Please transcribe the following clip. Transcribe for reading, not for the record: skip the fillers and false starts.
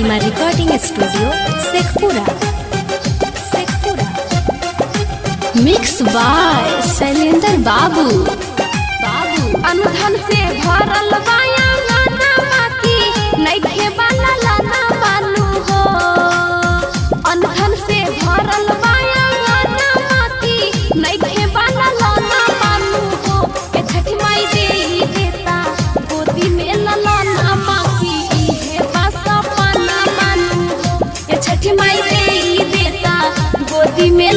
Sharma recording studio, Sheikhpura. Sheikhpura. Mix by Shailendra बाबू बाबू। अनुधन से भरल बाया गाना बाकी नइखे बाला लाना बानू हो। अनुधन से भरल बाया गाना बाकी नइखे बाला लाना बानू हो। ए छठी माई देई देता गोदी में ललाना बाकी इहे बासा पाना बानू हो। ए छठी माई देई देता गोदी में।